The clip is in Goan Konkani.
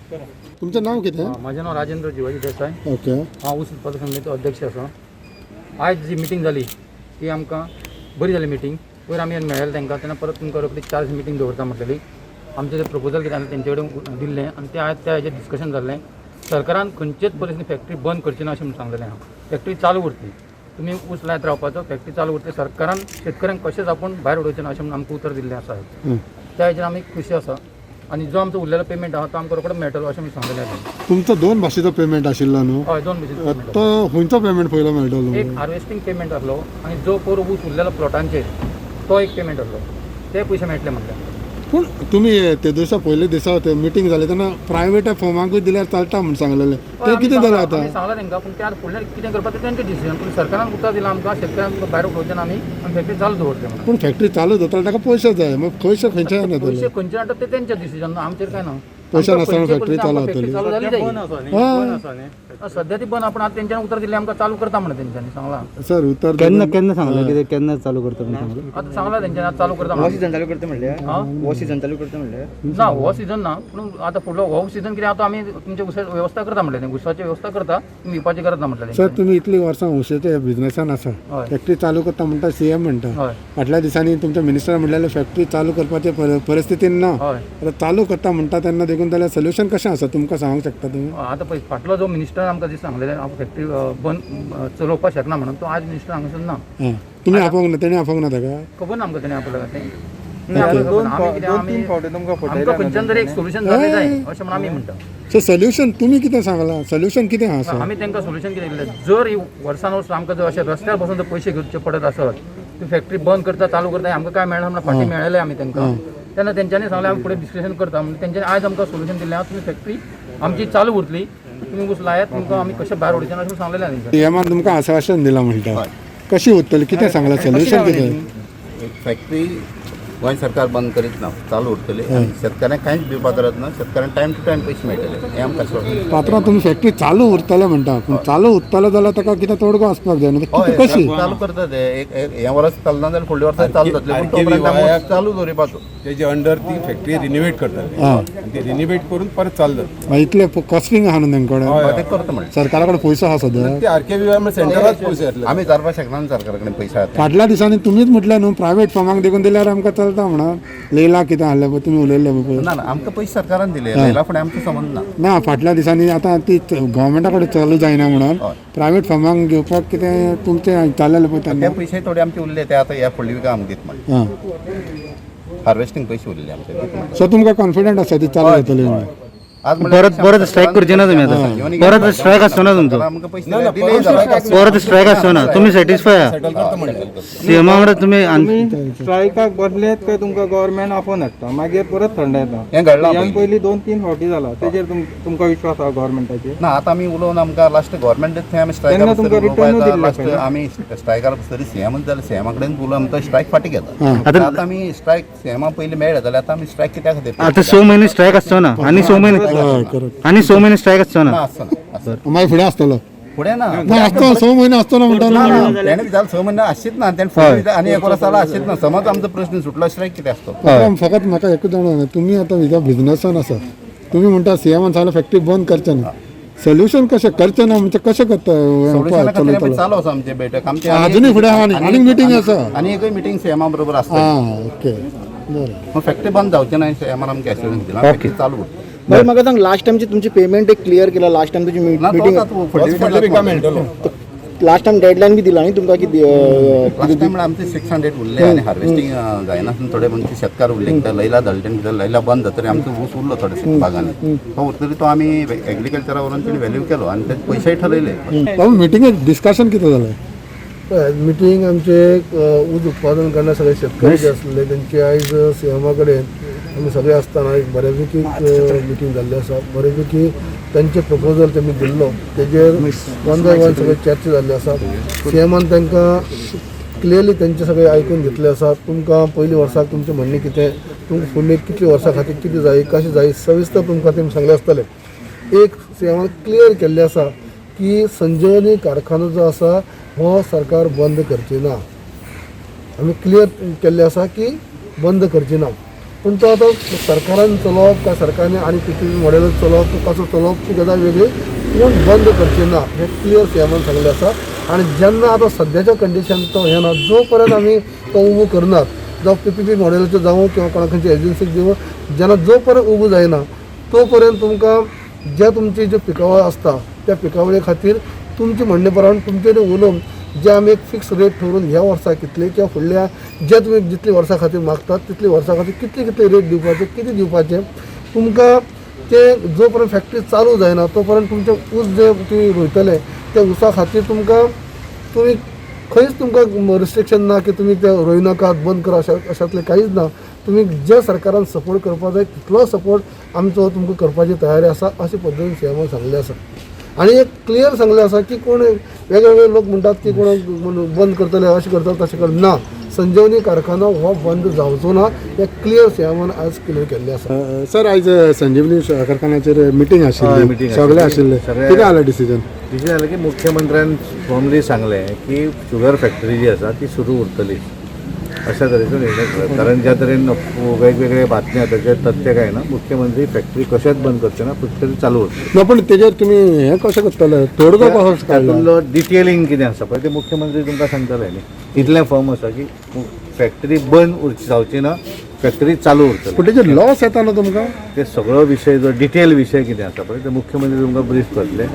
तुमचें नांव कितें? म्हाजें नांव राजेंद्र जिवाजी देसाय. हांव ऊस उत्पादक समितीचो अध्यक्ष आसा. आयज जी मिटींग जाली ती आमकां बरी जाली मिटींग. वयर आमी मेळ्ळे तांकां तेन्ना परत तुमकां रोखडी 4 दीस मिटींग दवरता म्हटलेली. आमचें तें प्रपोजल कितें आसलें तेंचे कडेन दिल्लें आनी ते आयज त्या हेजेर डिस्कशन जाल्लें. सरकारान खंयचेच परिस्थितीन फॅक्टरी बंद करची ना अशें म्हूण सांगलेलें आहा. फॅक्टरी चालू उरतली, तुमी ऊस लायत रावपाचो, फॅक्टरी चालू उरतली. सरकारान शेतकऱ्यांक कशेंच आपूण भायर उडोवचें ना अशें म्हूण आमकां उतर दिल्लें आसा. त्या हेजेर आमी खुशी आसा आनी जो आमचो उरलेलो पेमेंट आहा तो आमकां रोकडो मेळटलो अशें म्हूण सांगलेलें आसा. तुमचो दोन भाशेचो पेमेंट आशिल्लो न्हू? हय, दोन भशेन payment. तो खंयचो पेमेंट पयलो मेळटलो? एक हार्वेस्टींग पेमेंट आसलो आनी जो पोर ऊस उरलेलो प्लॉटांचेर तो एक पेमेंट आसलो. ते पयशे मेळटले म्हणले. पूण तुमी ते दिसा, पयले दिसा ते मिटींग जाले तेन्ना प्रायवेट फर्माकूय दिल्यार चलता म्हूण सांगलेलें, तें कितें जालें आतां? आमी सांगलां तांकां, पूण ते आतां फुडल्यान कितें करपाचें तेंचें डिसिजन. पूण सरकारान उतर दिलां आमकां, शेतकऱ्यांक भायर उडोवचें ना आमी आनी फॅक्टरी चालू दवरतले म्हणून. पूण फॅक्टरी चालू दवरता ताका पयशे जाय, मग पयशे खंयच्यान पयशे येतले? खंयचे हाडटा ते तेंचें डिसिजन, आमचेर काय ना. पयशे आमकां नासतना खंयचे फॅक्टरी परिस्थितीन चालू आमकां फॅक्टरी जातली. चालू जाली जाय. हां. सद्या ती बंद, आपण आतां तेंच्यांनी उतर दिल्लें आमकां चालू करता म्हणून तेंच्यांनी सांगलां. सर, उतर केन्ना केन्ना सांगलें कितें, केन्ना चालू करता म्हणून सांगलें? आतां सांगलां तेंच्यांनी, आतां चालू करता हो म्हणून. सीझन चालू करता म्हणल्यार? हां? हो सीझन चालू करता म्हणल्यार? ना, हो सीझन ना, पूण आतां फुडलो हो सीझन कितें आतां आमी तुमचे उसा वेवस्था करता म्हणलें, उसाची वेवस्था करता, तुमी भिवपाची गरज ना म्हटलें. सर, तुमी इतली वर्सां उशेच्या बिझनेसान आसा. फॅक्टरी चालू करता म्हणटा सीएम म्हणटा. फाटल्या दिसांनी तुमच्या मिनिस्टर म्हणलेले फॅक्टरी चालू करपाचे परिस्थितीन ना. आतां चालू करता म्हणटा तेन्ना देखून जाल्यार सोल्युशन कशें आसा, तुमकां सांगूंक शकता तुमी? आतां पळय, फाटलो जो मिनिस्टर आमकां जे सांगलेलें फॅक्टरी बंद चलोवपाक शकना म्हणून, तो आज मिनिस्टर हांगासर ना. हां, तुमी आपोवंक ना? तेणी आपोवंक ना ताका? खबर ना आमकां तेणी आपल्याला तें. आमी कितें, आमी आमकां खंयच्यान तरी एक सोल्युशन जालें जाय अशें म्हणून आमी म्हणटा. सो सोल्युशन तुमी कितें सांगलां? सोल्युशन कितें आसा? आमी तांकां सोल्युशन कितें दिलें, जर ही वर्सान वर्स आमकां जर अशें रस्त्यार बसून जर पयशे घेवचे पडत आसत, ती फॅक्टरी बंद करता चालू करता, आमकां काय मेळना म्हणून फाटीं मेळ्ळेलें आमी तांकां तेन्ना तेंच्यांनी सांगलें आमी फुडें डिस्कशन करता म्हणून. तेंच्यांनी आयज आमकां सोल्युशन दिलें आहा, तुमी फॅक्टरी आमची चालू उरतली, तुमी ऊस लायात, तुमकां आमी कशें भायर उडोवचें ना अशें सांगलेलें आहा तेंच्यांनी. सीएमान तुमकां आश्वासन दिलां म्हणटा, कशी उरतली, कितें सांगलां, सोल्युशन कितें? एक फॅक्टरी गोंय सरकार बंद करीत ना, चालू उरतली आनी शेतकऱ्यांक कांयच भिवपा गरज ना. शेतकऱ्यांक टायम टू टायम पयशे मेळटले हें आमकां आश्वासन. पात्रांव, तुमी फॅक्टरी चालू उरतले म्हणटा, पूण चालू उरतले जाल्यार ताका कितें तोडगो आसपाक जाय न्हू? हय. कितें, कशी? चालू करता ते एक एक हें वर्स चलना जाल्यार फुडल्या वर्सा चालू जातलें, पूण तो पर्यंत आमी चालू दवरिपाचो. तेजे अंडर ती फॅक्टरी रिनोवेट करतले आनी ती रिनोवेट करून परत चालू जातली. मागीर इतले कॉस्टिंग आहा न्हू तेंकडे? हय, ते करता म्हणलें. सरकारा कडेन पयसो आहा सद्या? ते आर के व्ही सेंटराच पयशे येतले. आमी विचारपाक शकना न्हू सरकारा कडेन पयशे आहा ते. फाटल्या दिसांनी तुमीच म्हटलें न्हू प्रायवेट फर्माक देखून दिल्यार आमकां चलता म्हणून, लेला कितें आहलें पळय तुमी उलयल्ले पळय. ना ना, आमकां पयशे सरकारान दिले, लैला फुडें आमचो संबंद ना. ना, फाटल्या दिसांनी आतां ती गव्हर्मेंटा कडेन चालू जायना म्हणून प्रायवेट फर्माक घेवपाक कितें तुमचें चाललें पळय ते तेन्ना. पयशे थोडे आमचे उरले, ते आतां ह्या फुडल्या विका आमकां दीत म्हणलें. हार्वेस्टींग पयशे उरले आमचे, दीत म्हणलें. सो तुमकां कॉन्फिडंट आसा ती चालू जातली म्हणून? आज म्हणल्यार परत परत स्ट्रायक करचे ना तुमी आतां? परत स्ट्रायक आसचो ना तुमचो? आमकां पैसे दिले जाल्यार परत स्ट्रायक आसचो ना? तुमी सॅटिस्फाय आहा सीएमा वांगडा तुमी? स्ट्रायकाक बसलेत काय तुमकां गव्हर्मेंट आपोवन हाडटा, मागीर परत थंड येता. हें घडलां ह्यान पयलीं. पयलीं 2-3 फावटी जाला, तेजेर तुमकां विश्वास आहा गव्हर्मेंटाचेर? ना, आतां आमी उलोवन आमकां लास्ट गव्हर्मेंट थंय आमी तेन्ना स्ट्रायकार तुमकां रिटर्नूय दिल्लें लास्ट पळय. आमी स्ट्रायकार तरी सीएमच जाल्यार सीएमा कडेन उलोवन आमकां स्ट्रायक फाटीं घेता. आतां आतां आमी स्ट्रायक सीएमा पयलीं मेळ्ळे जाल्यार आतां आमी स्ट्रायक कित्या खातीर? आतां 6 म्हयने स्ट्रायक आसचो ना आनी 6 म्हयने हय, करेक्ट. आनी 6 म्हयने स्ट्रायक आसचो ना? ना, आसचो ना, आसचो ना. मागीर फुडें आसतलो? फुडें ना. ना, आसतो, 6 म्हयने आसतो ना म्हणटा न्हू. तेणें जाल्यार 6 म्हयने आसचीच ना, तेणें फुडें आनी एक वर्स जाल्यार आसचीच ना. समज आमचो प्रश्न सुटलो, स्ट्रायक कितें आसतो? पात्रांव, फकत म्हाका एकूच जाणा, तुमी आतां हिका बिझनसान आसा, तुमी म्हणटा सीएमान सांगलें फॅक्टरी बंद करचें ना, सोल्युशन कशें? करचें ना म्हणजे कशें करता? सोल्युशना खातीर आमी चालू आसा आमचे बैठक आमचे. अजुनूय फुडें आहा न्ही? आनीक मिटींग आसा? आनी एकूय मिटींग सीएमा बरोबर आसता. आं, ओके, बरें. मग फॅक्टरी बंद जावचें ना, सीएमान आमकां एश्योरन्स दिलां, फॅक्टरी चालू उरता. बरं, म्हाका सांग, लास्ट टायमची तुमची पेमेंट एक क्लियर केला लास्ट टायम तुमची ना, तो मिटींग? आतां फुडल्या फुडल्या विका मेळटलो. लास्ट टायम डेडलायन बी दिला न्ही तुमकां की लास्ट टायम आमचे 600 उरले आनी हार्वेस्टींग जायना थोडे म्हणजे शेतकार उरले, कित्याक लैला धाडले कित्याक लैला बंद जातरी आमचो ऊस उरलो थोडे बागांनी, तो उरतरी तो आमी एग्रीकल्चरा व्हरून तेणी व्हॅल्यू केलो आनी ते पयशेय ठरयले. बाबू, मिटिंगेक डिस्कशन कितें जालें? मिटींग आमचे ऊस उत्पादन करणारे सगळे शेतकरी जे आसले तेंचे आयज सीएमा कडेन आमी सगळे आसतना एक बऱ्यापैकी मिटींग जाल्ली आसा. बऱ्यापैकी तांचे प्रपोजल तेमी दिल्लो तेजेर वन बाय वन सगळे चर्चा जाल्ली आसा. सीएमान तांकां क्लियरली तेंचे सगळे आयकून घेतले आसा. तुमकां पयलीं वर्साक तुमचें म्हणणें कितें, तुमकां फुडले कितले वर्सां खातीर कितें जाय, कशें जाय, सविस्तर तुमकां तेमी सांगलें आसतलें. एक सीएमान क्लियर केल्लें आसा की संजीवनी कारखानो जो आसा हो सरकार बंद करची ना. आमी क्लियर केल्लें आसा की बंद करची ना. पूण तो आतां सरकारान चलोवप काय सरकारने आनी पी मॉडेल चलोवप, तो कसो चलोवप ती गजाल वेगळी, पूण बंद करची ना हें क्लियर सीएमान सांगलें आसा. आनी जेन्ना आतां सद्याच्या कंडिशन तो हें ना, जो पर्यंत आमी तो उबो करनात, जावं पी पी मॉडेलाचो जावं किंवा कोणा खंयच्या एजन्सीक दिवं, जेन्ना जो पर्यंत उबो जायना तो पर्यंत तुमकां ज्या तुमची ज्यो पिकावळ आसता त्या पिकावळी खातीर तुमचे म्हणणे प्रमाण तुमचे कडेन उलोवन जे आमी एक फिक्स रेट ठरोवन ह्या वर्सा कितले किंवा फुडल्या जे तुमी जितली वर्सां खातीर मागतात तितली वर्सां खातीर कितले कितले रेट दिवपाचे, कितें दिवपाचे तुमकां ते जो पर्यंत फॅक्टरी चालू जायना तो पर्यंत तुमचे ऊस जे तुमी रोयतले त्या ऊसा खातीर तुमकां तुमी खंयच तुमकां रिस्ट्रिक्शन ना की तुमी ते रोयनाकात, बंद करा, अशें अशांतलें कांयच ना. तुमी जे सरकारान सपोर्ट करपाक जाय तितलो सपोर्ट आमचो तुमकां करपाची तयारी आसा अशे पद्दतीन सीएमान सांगलें आसा. आनी एक क्लियर सांगलें आसा की कोण वेगळे वेगळे लोक म्हणटात की कोण बंद करतले, अशें करतले, तशें करतले, ना, संजीवनी कारखानो हो बंद जावचो ना हें क्लियर सीएमान आज क्लियर केल्लें आसा. सर, आयज संजीवनी कारखान्याचेर मिटींग आशिल्ली, meeting सगळे आशिल्ली. आशिल्ले, कितें जालें डिसिजन? डिसिजन जालें की मुख्यमंत्र्यान फॉर्मली सांगलें की शुगर फॅक्टरी जी आसा ती सुरू उरतली अशा तरेचो निर्णय घेतला. कारण ज्या तरेन वेगवेगळे बातम्यो येता तें तथ्य काय ना, मुख्यमंत्री फॅक्टरी कशेंच बंद करचे ना, फॅक्टरी चालू उरतली. ना, पण तेजेर तुमी हें कशें करतले, तोडगो कसो काडला? तातूंतलो डिटेलिंग कितें आसा पळय तें मुख्यमंत्री तुमकां सांगतले न्ही. इतलें फर्म आसा की फॅक्टरी बंद उरची जावची ना, फॅक्टरी चालू उरतली. पूण तेजेर लॉस येता न्हू तुमकां? ते सगळो विशय जो डिटेल विशय कितें आसा पळय ते मुख्यमंत्री तुमकां ब्रीफ करतले.